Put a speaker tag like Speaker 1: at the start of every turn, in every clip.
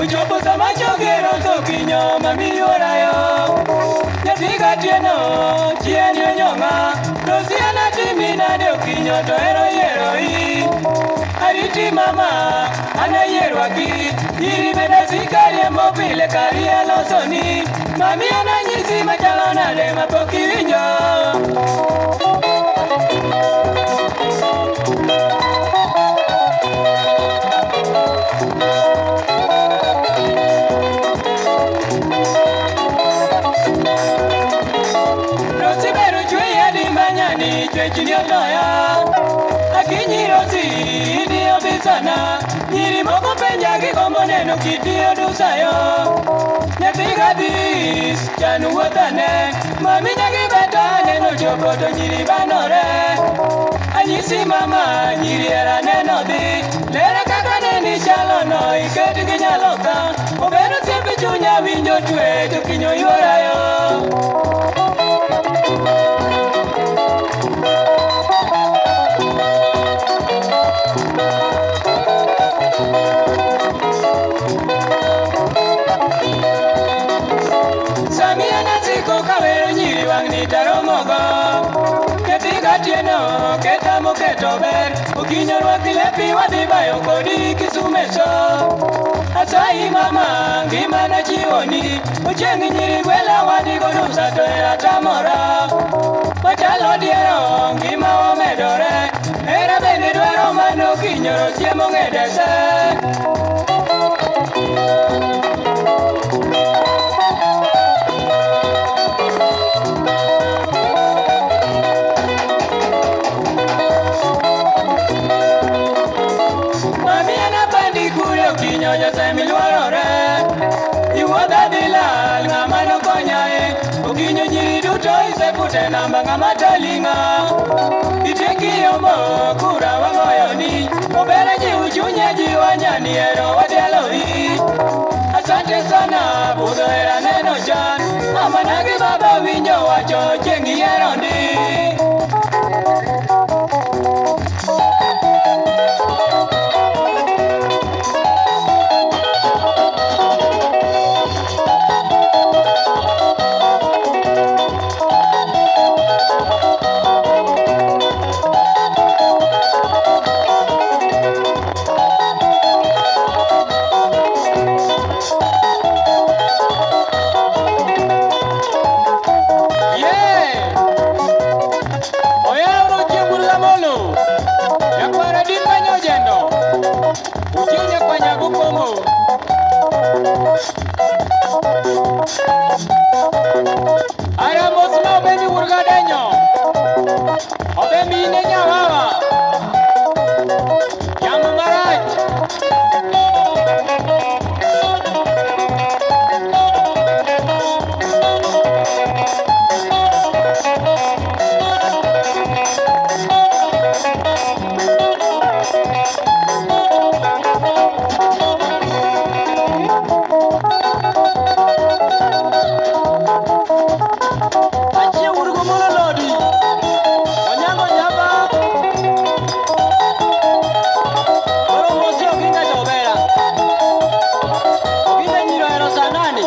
Speaker 1: Ochopo sama chogero to kinyo mami yuorayo. Nyathi gatieno chien onyong'a. Rosiana timi nade okinyo to ero yiero i. Ariti mama an ayierwaki. Nyiri bende sikariembo pile kari alosoni. Mami an anyisi machalo nade mapok iwinjo. Rosi beru chweya di manyani chwechni oloya. Akinyi Rosi idiyo bisana. Nyiri moko penja gigombo neno kiti odusayo. Nyathi gadhis chan wuothane. Mami nyagi beta neno chopo to nyiri banore. Anyisi mama nyiri era neno dhi. Lere kaka neni chalo no iket gi nyaloka. Obedo osiepe chunya winjo twe to kinyo yuorayo. Sami anasiko kawero nyiri wang'ni taromogo. Nyathi gatieno keta moketo ber. Okinyo rwaki lepi wadhi bayo kodi Kisumeso. Asayi mama ngimana chiwoni. Ochieng' nyiri gwela wadhi godusa to era tamora. Wachalo diero ngima omedore. Hera bende dwaro mano kinyo chiemo ng'edese. Mami anapandi kure okinyo josemi luorore. Iwuodha dhi lal ng'ama nokonyae. Okinyo nyiri duto isepute namba ng'ama taling'a. Itieki yombo kura wagoyoni. Obere jiw chunya jiwa nyani ero watieloi. Asante sana budho era neno chan. Mama nagi baba winjo wacho chieng' yiero ndi.
Speaker 2: Yeah! Oyawro chieng' Lamolo. Nyakwara Dimba Nyojendo. Ochieng' nyakwa Nyago Kongo. Ara mos ma obemi wuor Gadenyo. Obemi ine nyawawa. Yamo marach. Achiew wuor Gomolo Lodi. Onyango Nyaba. Koro mosi Oginga Jobera. Oginga nyiro ohero saa nane.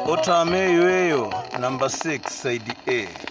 Speaker 3: Otame yweyo number 6 side A.